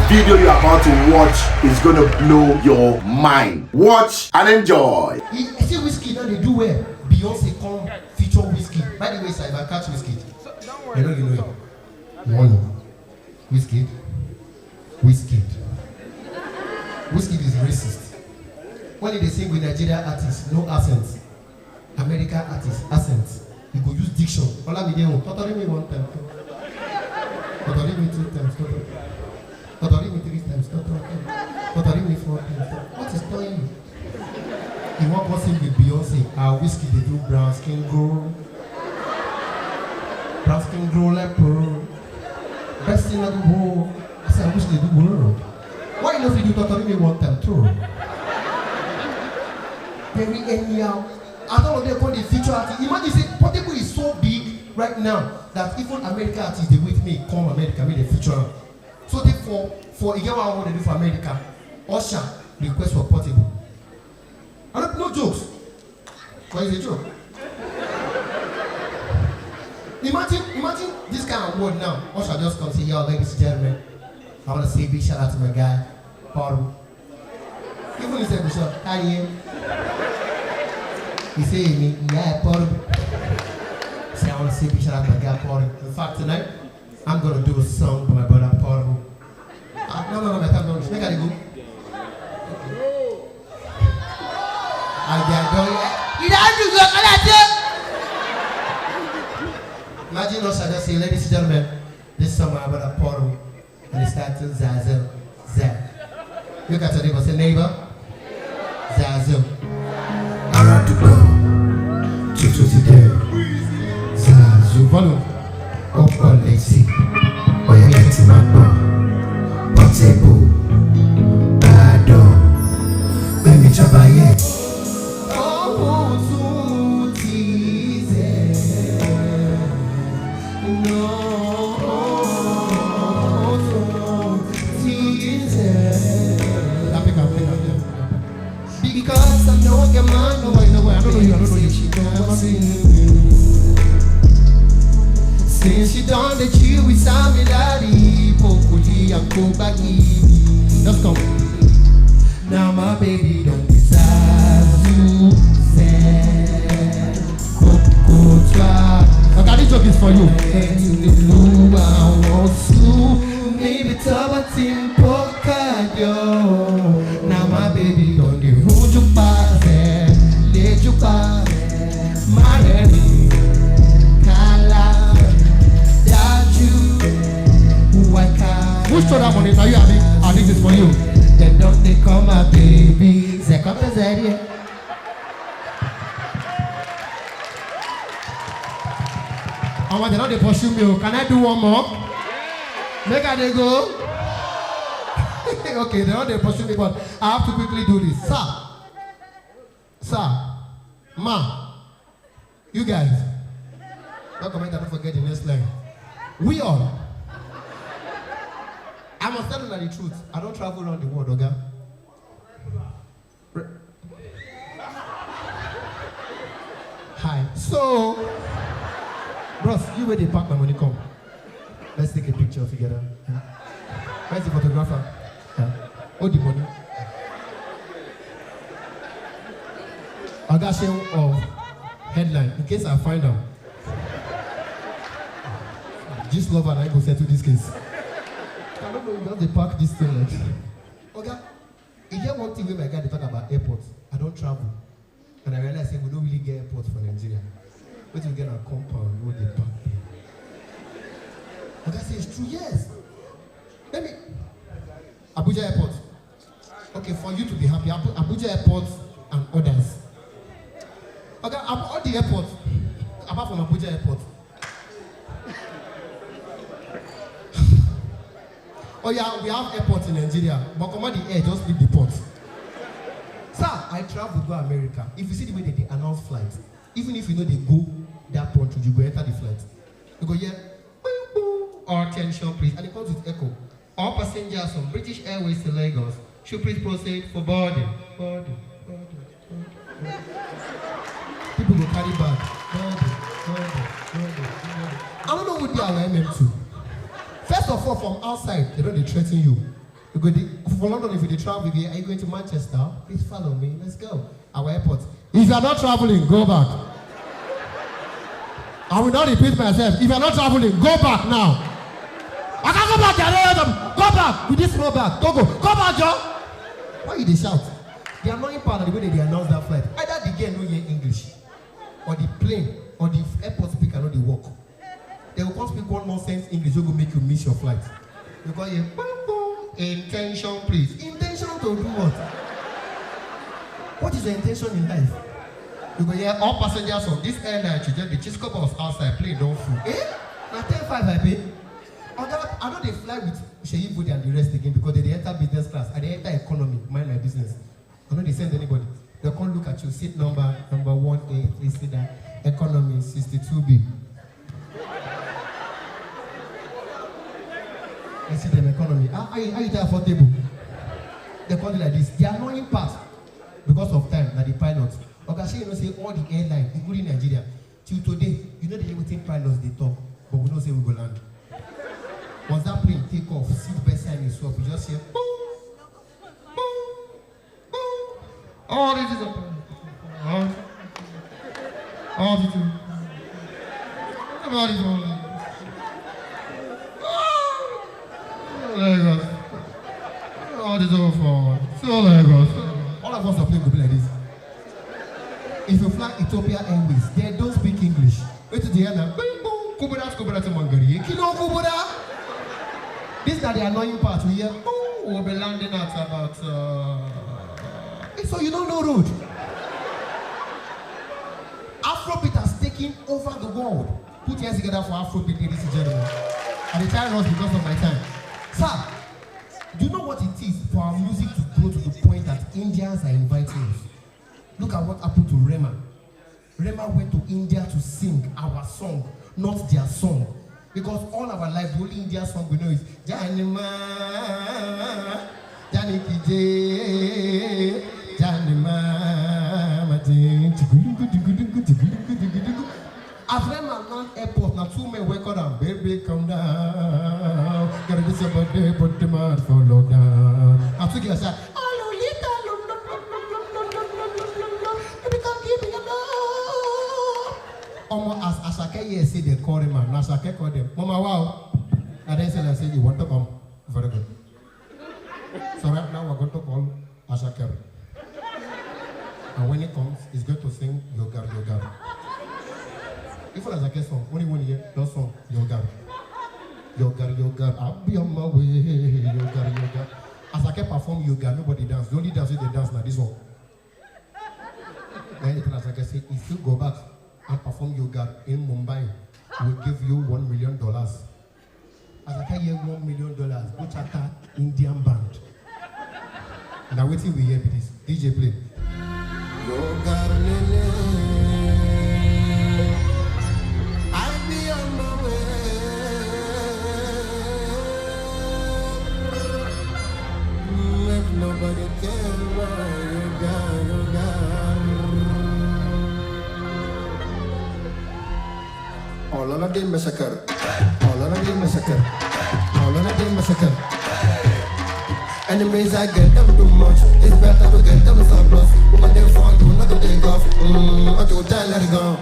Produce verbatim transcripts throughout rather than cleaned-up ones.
Video you're about to watch is gonna blow your mind. Watch and enjoy. You see, Wizkid now dey do well. Beyonce come feature Wizkid. By the way, sir, if I catch Wizkid, you know, you know him. Warning. Wizkid. Wizkid. Wizkid is racist. When they sing with Nigerian artists, no accent. American artist, accent. You go use diction. Olamide own. Totori me one time. Totori me two times. Totori, totori me three times. Totori, totori me four times. What is storing you? You want person with Beyonce? Ah, Wizkid dey do brown skin girl. Brown skin girl like pearl. Best thing in the world. I say I wish they do world. Why you no fit do totori me one time too? Very anyhow. As all of them come dey feature artist. Imagine say Portable is so big right now that even American artists dey wait me come America make dem feature am. So therefore, for e get one award dem do for America, Usher request for Portable. I don't, no jokes. But it's a joke. Imagine, imagine this kind of award now. Usher just come say, "Yo, ladies and gentlemen, I want to say a big shout out to my guy, Portable." Even he said, "Michelle, how are you?" He said, "Me, yeah, Portable." Say, "I want to say a big shout out to my guy, Portable. In fact, tonight, I'm gonna do a song for my brother, Portable." Ah, no, no, no, my time don't reach. Make I dey go. I get done. You don't do good, I tell. Imagine us, I just say, "Ladies and gentlemen, this song, my brother, Portable." And it starts to zazzle, zah. Look at your neighbor, say, "Neighbor, zazzle." Ará àdúgbò tuntun ti dé o. Zazu volume ó pọ̀ létí. Ó yẹ kẹ́ ti máa gbọ́. Portable, Ìbàdàn, gbẹ̀mí jọba yẹn. Ọ̀hún tún ti zẹ̀. No, tún ti zẹ̀. Because I know your man, no, I know, I don't know you, I don't know you. She don't want to see you. Since she done the chill with Sammy Larry, Pokuli and Kobaki. Just come. Now my baby don't desire you, say, Kokotwa. Okay, this joke is for you. And you know I want to. Maybe Tabatin Pokayo. Now my baby don't do Ruju Paze, Leju Paze, Mareni, Kala, Daju, Waka. Who stole that money? Now you, Abi? I think it's for you. They don't, they call my baby. They come to Zaire. Omo, they don dey pursue me o. Can I do one more? Make I dey go. Okay, they don dey pursue me, but I have to quickly do this. Sir, sir, ma, you guys, don't comment and don't forget the next line. We all. I must tell you the truth. I don't travel around the world, oga. Hi. So, bros, you where they pack my money come. Let's take a picture together. Yeah. Where's the photographer? Yeah. Hold the money. Oga Seun of headline, in case I find am. This lover na go settle this case. I don't know, you have to pack this thing like. Oga, e get one thing wey my guy dey talk about airport. I don travel and I realize say we no really get airport for Nigeria. Wetin we get na compound wey dey park there. Oga say it's true, yes. Let me Abuja airport. Okay, for you to be happy, Abu- Abuja airport and others. Oga, Abu- all the airports apart from Abuja airport. Oh yeah, we have airport in Nigeria, but comot the air, just leave the port. Sir, I travel go America. If you see the way they dey announce flight, even if you no dey go that country, you go enter the flight. You go hear, "Bing, bong," or "Attention, please," and it comes with echo. All passengers from British Airways to Lagos should please proceed for boarding. Boarding, boarding, boarding, boarding. People go carry bag. Boarding, boarding, boarding, boarding. I don't know who dey our M M two. First of all, from outside, they don dey threaten you. You go dey, for London, if you dey travel, you dey, are you going to Manchester? Please follow me. Let's go. Our airport. If you are not traveling, go back. I will not repeat myself. If you are not traveling, go back now. I can't go back there. Go back with this small bag. Go, go. Go back, Joe. Why you dey shout? The annoying part of the way they announce that flight, either the girl no hear English, or the plane, or the airport speaker no dey work. They will come speak one nonsense English wey go make you miss your flight. You go hear, "Boom, boom, intention, please." Intention to do what? What is your intention in life? You go hear, "All passengers of this airline should just be Chisco bus outside, plane don full." Eh? Na ten five I pay. Oga, I no dey fly with Seyi Bode and the rest again because they dey enter business class. I dey enter economy, mind my business. I no dey send anybody. They come look at you, seat number, number one A, please sit down. Economy, sixty-two B. I see them economy. How, how, you- how you dey affordable? They come do like this. The annoying part, because of time, na the pilot. Oga, shey you know say all the airline, including Nigeria, till today, you no dey hear wetin pilots dey talk, but we know say we go land. Once that plane take off, seat belt sign is up, you just hear, "Boom, boom, boom." All this is a all the two. Everybody is all Lagos. All this over for all Lagos. All of us are playing go be like this. If you fly Ethiopia Airways, they don't speak English. Wetin dey hear na, "Bing bong, kubura, kubura, to Mangari. Kilo kubura." This na the annoying part. We hear, "Oh, we'll be landing at about, uh," so you don't know road. Afrobeat has taken over the world. Put your hands together for Afrobeat, ladies and gentlemen. I dey try rush because of my time. Sir, do you know what it is for our music to grow to the point that Indians are inviting us? Look at what happened to Rema. Rema went to India to sing our song, not their song. Because all our life, the only India song we know is Janima, Jani Kije, Janima, Majin, Chigulungu, Chigulungu, Chigulungu, Chigulungu. As Rema land airport, na two men welcome am, "Baby, come down. Gotta be somebody put the man for lockdown." Na two girls say, "Ololita, lo, lo, lo, lo, lo, lo, lo, lo, lo, lo, lo, lo, baby, come give me your love." Omo, as Asake hear say they call him, and Asake call them, "Mama, wow." And then say, like, say, "You want to come? Very good. So right now we're going to call Asake. And when he comes, he's going to sing Yogar Yogar." Even Asake song, only one year, that song, Yogar. Yogar Yogar, I'll be on my way, Yogar Yogar. Asake perform Yogar, nobody dance. The only dance wey dey dance na this one. Then Ethan Asake say, "If you go back and perform Yogar in Mumbai, we'll give you one million dollars." Asake hear one million dollars, go charter Indian band. Na wetin we hear be this. D J, play. Yogar lele, I be on my way. Make nobody tell me you got, you got. Olana de massacre. Olana de massacre. Olana de massacre. Enemies, I get them too much. It's better to get them surplus. What they for you, not to take off. Mm, what you tell her go.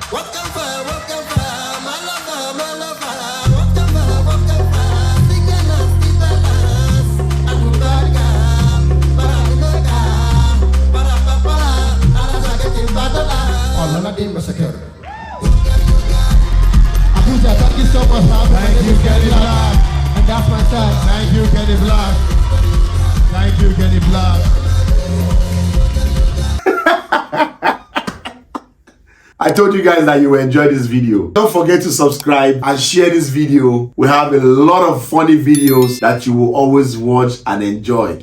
What can fire, what can fire, my lover, my lover. What can fire, what can fire, sick and nasty balance. I'm a bad guy, but I'm a bad guy. Para, para, para, I don't like it, bad guy. Olana de massacre. Abuja, thank you so much for having me. Thank you, Kenny Black. And that's my time. Thank you, Kenny Black. Thank you, Kenny Black. I told you guys that you will enjoy this video. Don't forget to subscribe and share this video. We have a lot of funny videos that you will always watch and enjoy.